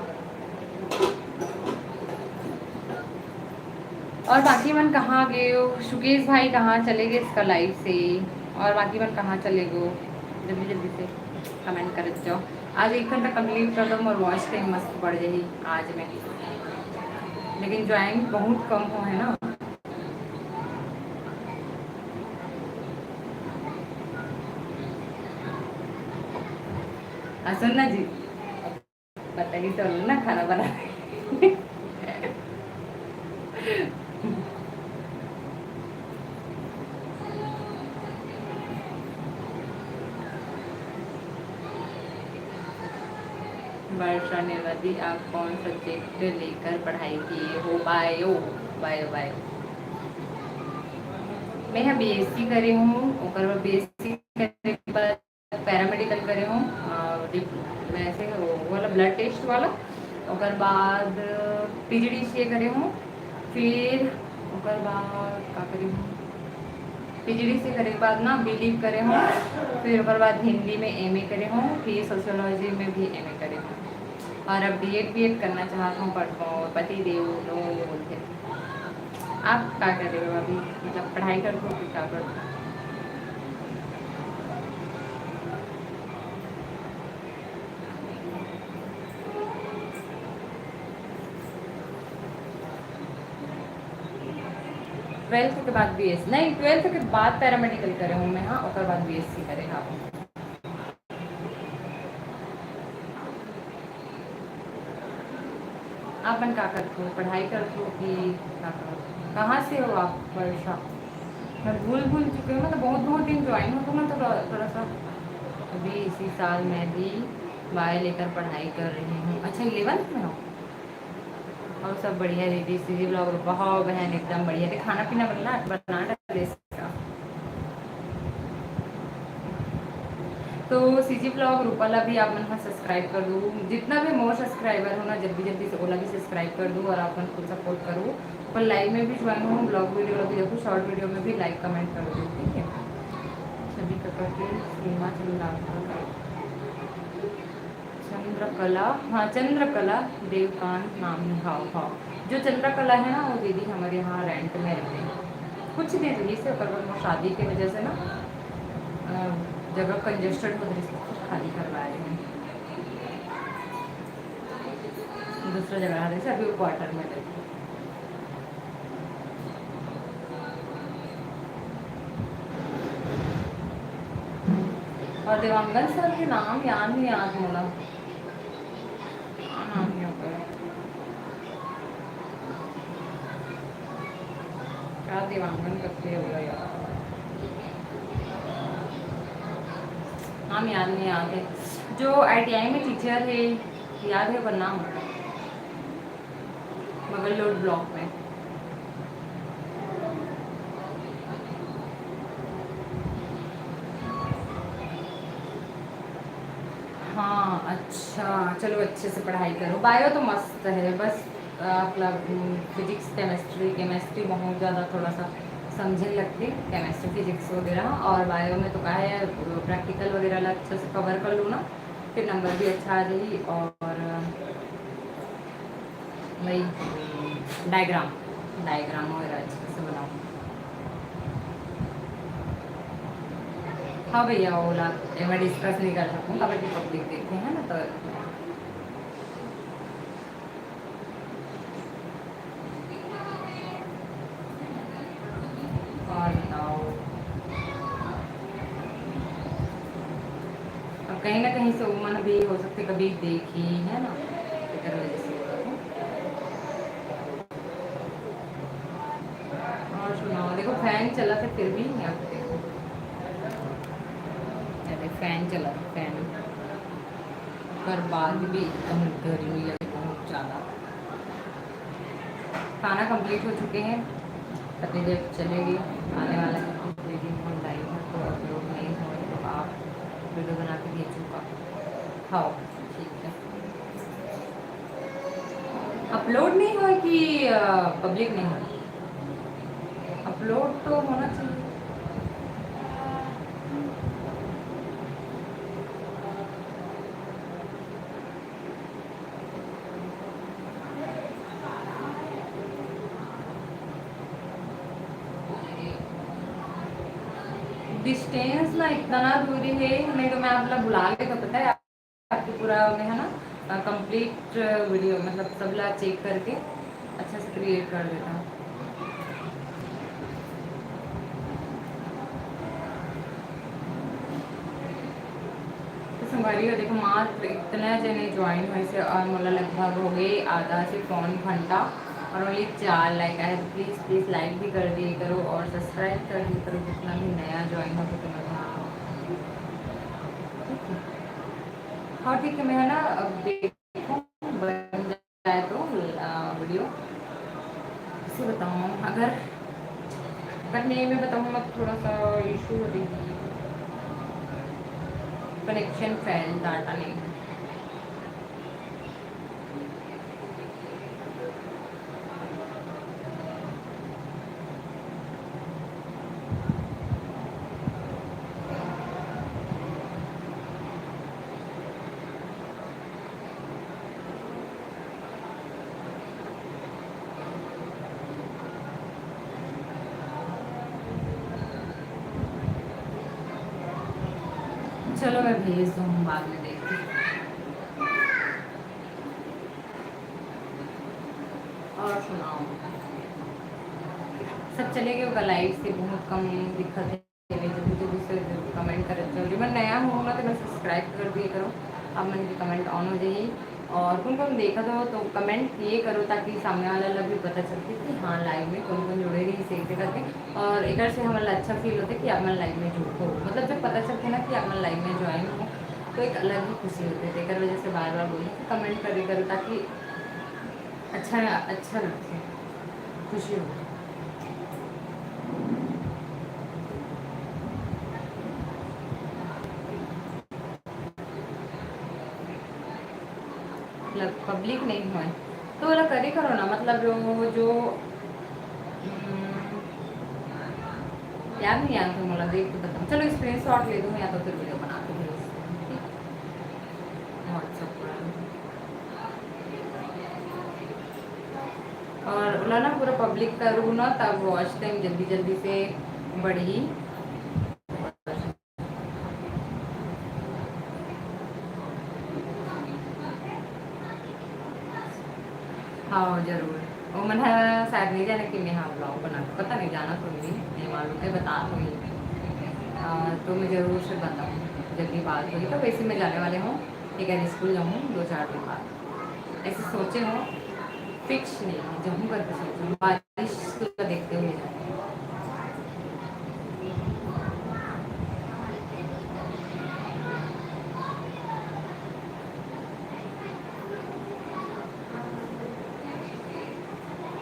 और बाकी मन कहाँ गए हो? शुकेश भाई कहाँ चले गए इसका लाइव से? और बाकी मन कहाँ चले गए? जल्दी जल्दी से कमेंट कर जाओ। आज एक घंटा कंप्लीट कर दो, मोर वॉच टाइम मस्त बढ़ जाही आज में। लेकिन ज्वाइन बहुत कम हो है ना। हाँ, सुन ना जी, बताइए तो ना खाना बना। वर्षा निर्वादी, आप कौन सब्जेक्ट लेकर पढ़ाई किए हो? Bio, bio, bio. मैं बीएससी करे हूँ, ओकर बाद बीएससी करे के बाद पैरामेडिकल करे हूँ, अ, डिप-, वैसे वो वाला ब्लड टेस्ट वाला, ओकर बाद पीजीडीसीए करे हूँ, फिर ओकर बाद का करे हूँ, पीजीडीसीए करे के बाद ना बीडीव करे हूँ, फिर ओकर बाद हिंदी में एमए करे हूँ, फिर सोशियोलॉजी में भी एमए करे हूँ। और अब बीएड, बीएड करना चाहत हूँ, पर मोर पति देव नो बोलथे। आप का करे हो अभी, मतलब पढ़ाई करत हो कि का करत हो? ट्वेल्थ के बाद बीएससी नहीं, ट्वेल्थ के बाद पैरामेडिकल करे हूँ मैं, हाँ, ओकर बाद बीएससी करे हूँ। आप मन का करत हो, पढ़ाई करत हो कि का करत हो? कहाँ से हो आप, वर्षा? मैं भूल भूल चुके हूँ, मतलब बहुत बहुत दिन ज्वाइन होता ना, तो थोड़ा सा। अभी इसी साल मैं भी बायो लेकर पढ़ाई कर रही हूँ। अच्छा, इलेवंथ में हो? और सब बढ़िया दीदी, सीजी ब्लॉग बहुत बहन एकदम बढ़िया। ते खाना पीना बना, बना डाले इसका। तो सीजी ब्लॉग रूपा ला भी आप मन ह सब्सक्राइब कर दू। जितना भी मोर सब्सक्राइबर हो ना, जल्दी जल्दी से ओला भी सब्सक्राइब कर दू और आप मन फुल सपोर्ट करू। पर लाइव में भी ज्वाइन हो, ब्लॉग वीडियो ला भी देखू, शॉर्ट वीडियो में भी लाइक कमेंट कर दू, ठीक है? सभी कका के सीमा चंद्राकर, चंद्रकला, हाँ, चंद्रकला देवकान नाम है, हाँ, हाँ। जो चंद्रकला है ना, वो दीदी हमारे यहाँ रेंट में रहते हैं। कुछ दिन रही से, ओकर बाद मोर शादी के वजह से ना, अ, जगह कंजेस्टेड हो रही, सब कुछ खाली करवा रहे हैं। दूसरा जगह आ रही से, अभी वो क्वार्टर में रहते हैं। और देवांगन सर के नाम याद नहीं याद मोला। का नाम हे ओकर? का देवांगन करके होला यार? नाम याद नहीं आते। जो आईटीआई में टीचर है, याद है ओकर नाम? बगल लोड ब्लॉक में। हाँ, अच्छा, चलो अच्छे से पढ़ाई करो। बायो तो मस्त है, बस, अ, मतलब, उम, फिजिक्स, केमिस्ट्री, केमिस्ट्री बहुत ज़्यादा थोड़ा सा समझे लगती, केमिस्ट्री, फिजिक्स वगैरह। और बायो में तो का है, अ, प्रैक्टिकल वगैरह ला अच्छे से कवर कर लो ना, फिर नंबर भी अच्छा आ जाई। और वही, डायग्राम, डायग्राम वगैरह अच्छे से बनाओ। हाँ भैया, ओला एमे डिस्कस नहीं कर सकूँ, काबर कि पब्लिक देखे है ना, तो और बताओ, अब कहीं ना कहीं से उमन भी हो सकते कभी देखी है ना, एकर वजह से। और सुनाओ, देखो फैन चला था फिर भी यहाँ पे देखो, अरे फैन चला था, फैन, पर बाद भी एकदम गर्मी लगे बहुत ज़्यादा। खाना कंप्लीट हो चुके हैं, पतिदेव चले गए, आने वाला है कुछ दो दिन, हम लाइव है तो अपलोड नहीं हुए तो आप वीडियो बना के भेजूँगा। हाँ, ठीक है। अपलोड नहीं हुआ कि पब्लिक नहीं हुआ? अपलोड तो होना चाहिए। डिस्टेंस ना इतना ना दूरी है, नहीं तो मैं आप लोग बुला लेता, पता है, आपकी पूरा मैं है ना कंप्लीट वीडियो, मतलब सब ला चेक करके अच्छा से क्रिएट कर देता। तो संगवारी हो, देखो, मात्र इतना जने ज्वाइन होइस हे और मोला लगभग हो गए आधा से पौन घंटा और ओनली चार लाइक आए। प्लीज प्लीज लाइक भी कर दिए करो और सब्सक्राइब कर दिए करो, जितना भी नया ज्वाइन हो तो मैं। हाँ ठीक है, मैं है ना, अब देखो बन जाए तो वीडियो से बताऊँ। अगर, बट नहीं, मैं बताऊँ, मैं थोड़ा सा इशू हो रही है, कनेक्शन फेल, डाटा नहीं। चलो, मैं भेज दूँ, बाद में देखती हूँ। और सुनाओ, सब चले गए होगा लाइव से, बहुत कम दिक्कत है। जल्दी जल्दी से कमेंट कर चल रही। मैं नया हूँ ना, तो मैं सब्सक्राइब कर दिए करो, आप मन के कमेंट ऑन हो जाइए। और कौन कौन देखा था तो कमेंट ये करो, ताकि सामने वाला ला भी पता चलती कि हाँ, लाइव में कौन कौन जुड़े रही, सही से करके। और एक से हमारा अच्छा फील होता है कि आप मन लाइव में जुड़ते हो, मतलब जब पता चलते ना कि आप मन लाइव में ज्वाइन हो, तो एक अलग ही खुशी होती है। तेकर वजह से बार बार बोली कि कमेंट करे करो, ताकि अच्छा, अच्छा लगता है, खुशी होती है। मतलब पब्लिक नहीं होए तो वाला करे करो ना, मतलब जो, जो, हम्म, याद नहीं याद तो मोला देख के बताऊँ। चलो स्क्रीनशॉट ले दूँ या तो फिर वीडियो बना के भेज दूँ, ठीक? WhatsApp पर। और ओला ना पूरा पब्लिक करू ना, तब वॉच टाइम जल्दी जल्दी से बढ़ी। हाँ, जरूर। ओमन ह शायद नहीं जाने कि मैं हाँ ब्लॉग बना, पता नहीं, जाना तो नहीं, नहीं मालूम है, बता तो नहीं। आ, तो मैं जरूर से बताऊँ, जब भी बात होगी। तो वैसे मैं जाने वाले हूँ, ठीक है, स्कूल जाऊँ दो चार दिन बाद, ऐसे सोचे हूँ, फिक्स नहीं है, जाऊँ करके सोचे हूँ, बारिश को देखते हुए जाऊँ।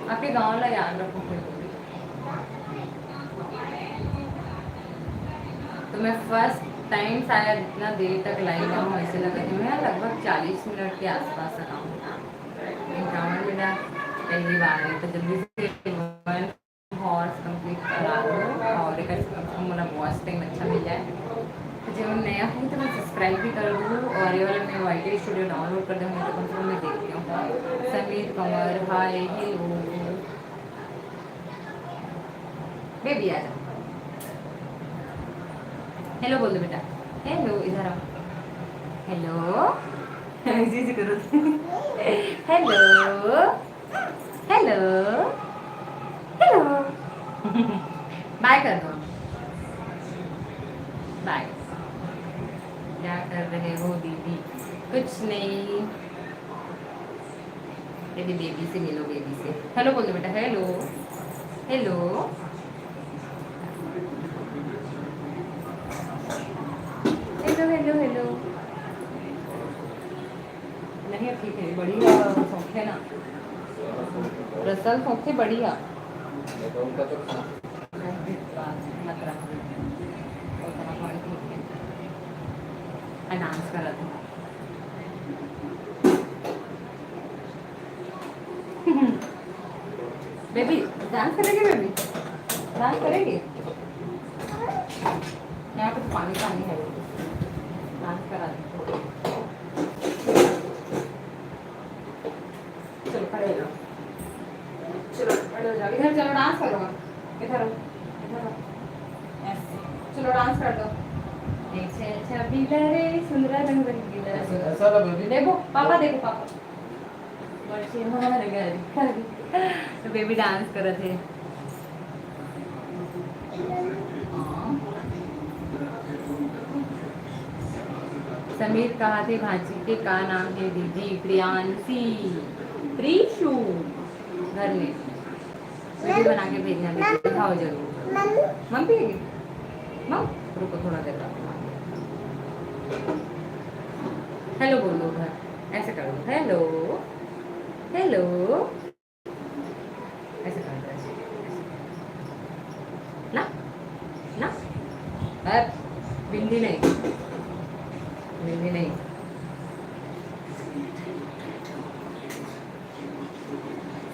आपके गाँव ला याद रखो फिर। तो मैं फर्स्ट टाइम शायद इतना देर तक लाइव आऊँ, ऐसे लगा कि मैं लगभग चालीस मिनट के आसपास आऊँ। एनकाउंटर मेरा पहली बार है, तो जल्दी से वन हॉर्स कंप्लीट करा दो और एक मोला वॉच टाइम अच्छा मिल जाए। तो जो नया हूँ तो मैं सब्सक्राइब भी कर दूँ और ये वाला मैं वाई टी स्टूडियो डाउनलोड कर दूँ, तो कम से कम मैं देखती हूँ। समीर कंवर, हाय, हेलो। बेबी आ जा, हेलो बोल दो बेटा, हेलो, इधर आओ, हेलो। जी जी करो। Hello, hello, hello. बाय कर दो, बाय। क्या कर रहे हो दीदी? कुछ नहीं। बेबी, बेबी से मिलो, बेबी से। हेलो बोल दो बेटा, hello, hello, hello, hello, hello. नहीं, ठीक है, बढ़िया सौंखे ना, रसल सौंखे बढ़िया। मत रख, उतना थोड़ी ठीक है। डांस कर रहा था। बेबी, डांस करेगी बेबी? डांस करेगी? यहाँ पे तो पानी पानी है, डांस करा दे। चलो खड़े हो जाओ, चलो खड़े हो जाओ, इधर चलो डांस करो, इधर हो, इधर हो, ऐसे। चलो डांस कर दो। एक छे छबीला रे, सुंदरा रंग रंगीला रे। ऐसा, ऐसा ना बेबी। देखो पापा, देखो पापा। बच्चे मार गए। तो बेबी डांस करत हे। समीर कहा थे भांची के का नाम है दीदी? प्रियांशी, प्रीशु। घर में वीडियो बना के भेजना दीदी, दिखाओ जरूर। मम्मी। मम्मी पिएगी? मम, रुको थोड़ा देर बाद। हेलो बोलो घर, ऐसे कर दो, हेलो, हेलो, ऐसे कर दो, ऐसे, ऐसे। ना, ना, अरे, बिंदी नहीं, बिंदी नहीं।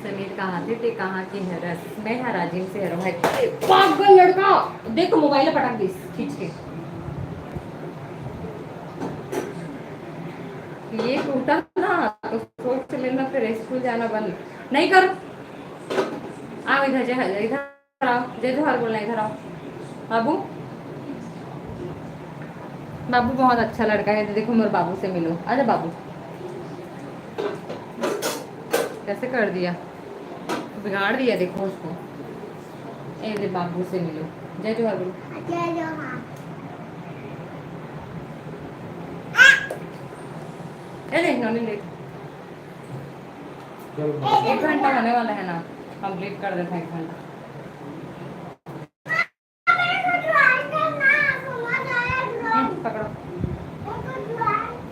समीर कहा थे, ते कहाँ के हरस? मैं हा राजिम से हरो भाई। पागल लड़का, देख तो मोबाइल पटक दिस खींच के। ये टूटा ना तो सोच लेना, फिर स्कूल जाना बंद नहीं कर। आओ इधर, जय, इधर आओ, जय जोहार बोलना, इधर आओ। बाबू, बाबू बहुत अच्छा लड़का है, तो देखो मेरे बाबू से मिलो। आजा बाबू। कैसे कर दिया, बिगाड़ दिया देखो उसको। ए दे, बाबू से मिलो, जय जोहार बोलो। जय जोहार। ए दे, नॉनी ले। एक घंटा होने वाला है ना, कंप्लीट कर देते हैं एक घंटा। हम्म, पकड़ो।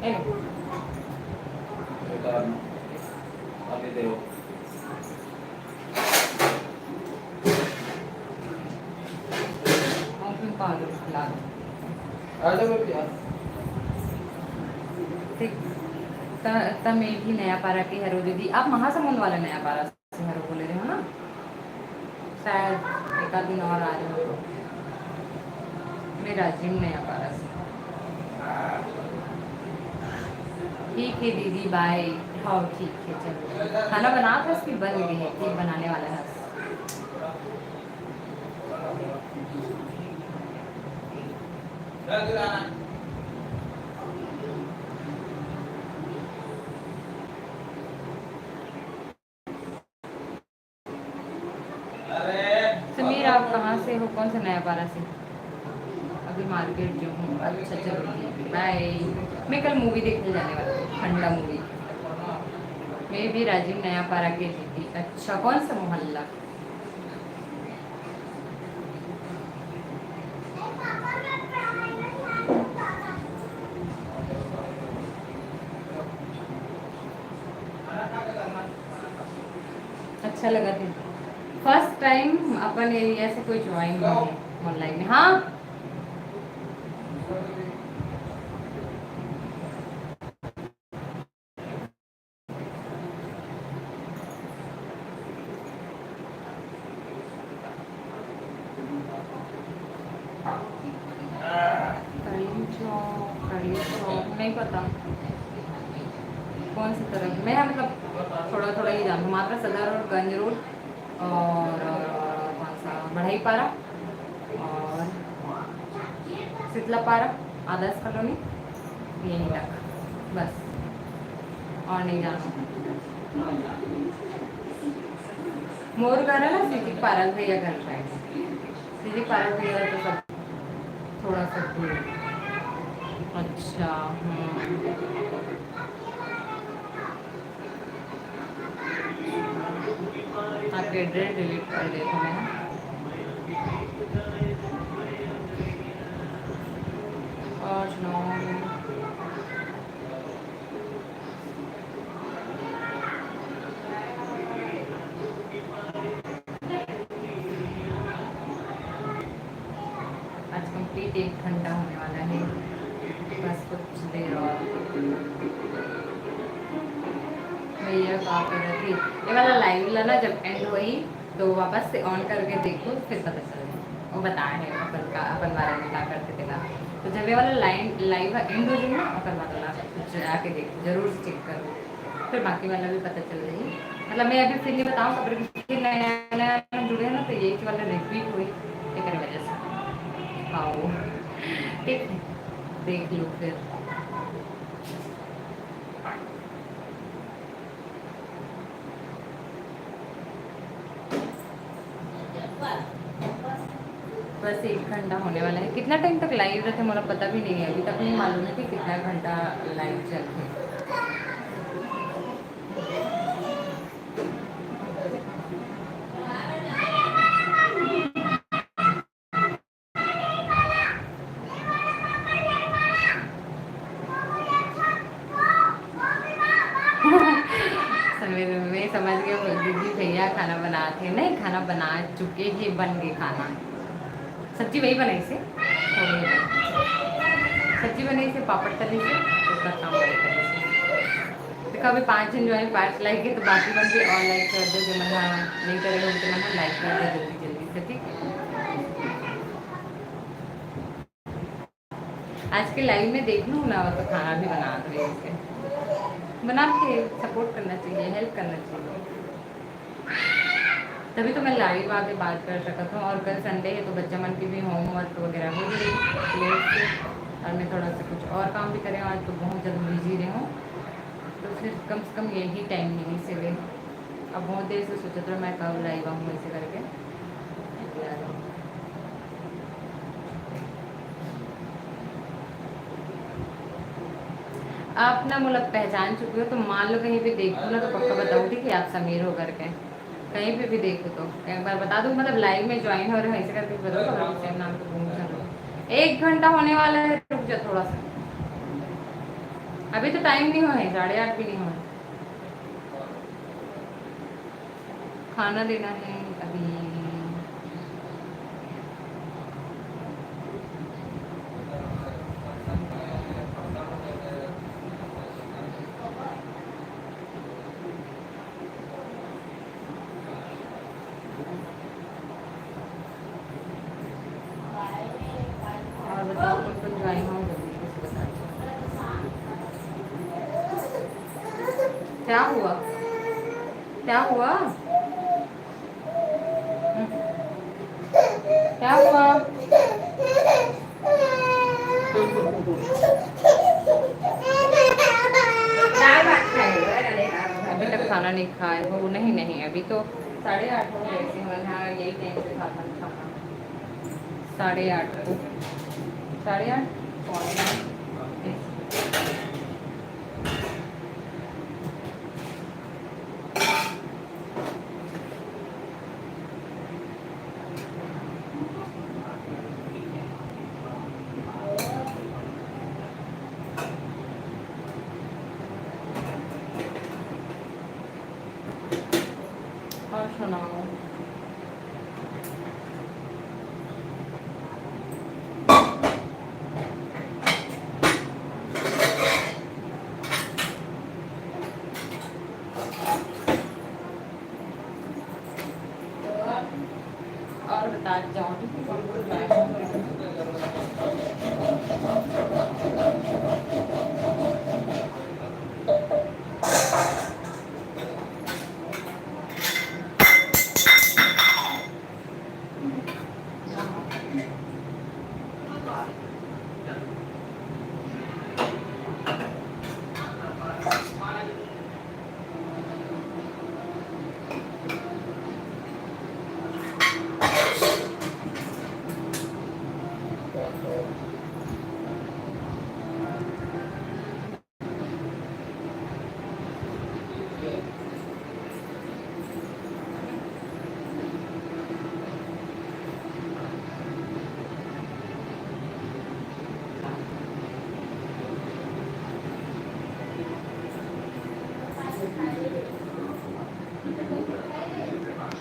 ए लो। और फिर पा दो, ला दो। आ जाओ बेबी, आ। ठीक। त, त मैं भी नया पारा के हरो दीदी, आप महासमुंद वाला नया पारा से हरो बोले रहे हो ना? शायद एक आध दिन और आ रहे हो। मैं राजिम नया पारा से। ठीक है दीदी, बाय। हाँ, ठीक है, चलो। खाना बना था, उसकी बन गई है, ठीक बनाने वाला है। समीर, आप कहाँ से हो, कौन सा नया पारा से? अभी मार्केट जो हूँ। अच्छा, चलो ठीक है, बाय। मैं कल मूवी देखने जाने वाली हूँ, ठंडा मूवी। मैं भी राजिम नया पारा के दीदी। अच्छा, कौन सा मोहल्ला? अच्छा लगा थे। फर्स्ट टाइम अपन एरिया से कोई ज्वाइन हुआ है ऑनलाइन में। हाँ, कड़ी चौक, कड़ी चौक नहीं पता कौन सी तरफ। मैं, मतलब, थोड़ा थोड़ा ही जानती हूँ, मात्र सदर और गंज रोड और, और कौन सा, बढ़ाई पारा और शीतला पारा, आदर्श कॉलोनी, यहीं तक बस, और नहीं जाना। मोर घर है ना सीजी पारा, भैया घर साइड। सीजी पारा भैया तो सब थोड़ा सा दूर। अच्छा, हम्म। आपके एड्रेस डिलीट कर देता हूँ मैं। और सुनाओ। आज कंप्लीट एक घंटा होने वाला है, बस कुछ देर और। भैया का करत हे? ये वाला लाइव ला ना जब एंड होई तो वापस से ऑन करके देखो, फिर पता चल जाए। वो बता है अपन का, अपन बारे में का करते थे ना। तो जब ये वाला लाइन, लाइव एंड हो जाए ना, अपन वाला जाके देखो, जरूर से चेक करो, फिर बाकी वाला भी पता चल जाए। मतलब मैं अभी फिर नहीं बताऊँ, अगर किसी नया नया जुड़े ना तो ये वाला रिपीट हुई एक वजह से। खाओ। ठीक है, देख लो फिर। बस एक घंटा होने वाला है। कितना टाइम तक लाइव रहते, मोला पता भी नहीं है, अभी तक नहीं मालूम है कि कितना घंटा लाइव चलते। समीर, मैं समझ गया, दीदी भैया खाना बनात हे। नहीं, खाना बना चुके ही, बन गए खाना। सब्जी वही बनाई से, थोड़ी ही बनाई। सब्जी बनाई से, पापड़ तली से, ओकर काम वही करी से। देखो, अभी पाँच जन जो है, पाँच लाइक है, तो बाकी मन भी और लाइक कर दो, जो मन नहीं करे हो, तो मन लाइक कर दो जल्दी जल्दी से, ठीक है? आज के लाइव में देख लूँ ना, तो खाना भी बना दो ऐसे। बना के सपोर्ट करना चाहिए, हेल्प करना चाहिए। तभी तो मैं लाइव आके बात कर सकत हूँ। और कल संडे है, तो बच्चा मन की भी होमवर्क वगैरह हो गई लेट से, और मैं थोड़ा सा कुछ और काम भी करे हूँ। आज तो बहुत ज़्यादा बिजी रहे हूँ, तो फिर कम से कम यही टाइम मिली से वे। अब बहुत देर से सोचत रहा मैं कब लाइव आऊँ ऐसे करके। आप ना, मतलब, पहचान चुके हो, तो मान लो कहीं पे देखो ना, तो पक्का बताओ, ठीक है, आप समीर हो करके। कहीं पे भी देखो तो एक बार बता दो, मतलब, लाइव में ज्वाइन हो रहे हो ऐसे करके बताओ, तो सेम नाम तो घूम चलो। एक घंटा होने वाला है, रुक जाओ थोड़ा सा, अभी तो टाइम नहीं हुआ है, साढ़े आठ भी नहीं हुआ है। खाना देना है अभी। और बताओ, कौन कौन ज्वाइन हो, जल्दी से बता दो। क्या हुआ? क्या हुआ? हम्म। क्या हुआ? अभी तक खाना नहीं खाए हो? नहीं, नहीं, अभी तो साढ़े आठ हो गए थे, वरना यही टाइम पे खाता था खाना। साढ़े आठ को, साढ़े आठ, पौने आठ। और सुनाओ। और बता जाओ।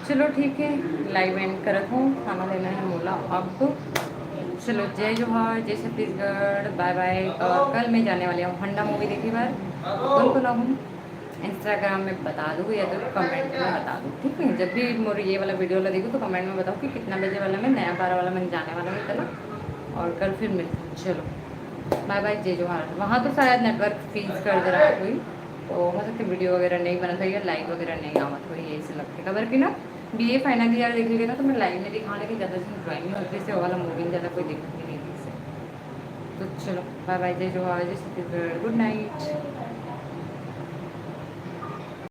चलो ठीक है, लाइव एंड करत हूँ, खाना लेना है मोला अब। चलो, जय जोहार, जय छत्तीसगढ़, बाय बाय। और कल मैं जाने वाली हूँ हंडा मूवी देखे बर। कौन कौन हूँ, इंस्टाग्राम में बता दो या तो कमेंट में बता दो, ठीक है? जब भी मोर ये वाला वीडियो ला देखो, तो कमेंट में बताओ कि कितना बजे वाला में, नया बारह वाला में जाने वाला है कल। और कल फिर मिलते हैं। चलो, बाय बाय, जय जोहार। वहाँ तो शायद नेटवर्क फ्रीज कर दे रहा है कोई, तो हो सकता है वीडियो वगैरह नहीं बनत होही या लाइव वगैरह नहीं आवत होही, यही से लगथे। काबर कि ना, बीए फाइनल ईयर देख लेना तो मैं लाइव में दिखाने की ज़्यादा दिन ड्राइंग नहीं होती से वाला मूवी ज़्यादा कोई देखने नहीं थी से। तो चलो, बाय बाय, जय जोहार, जय छत्तीसगढ़, गुड नाइट।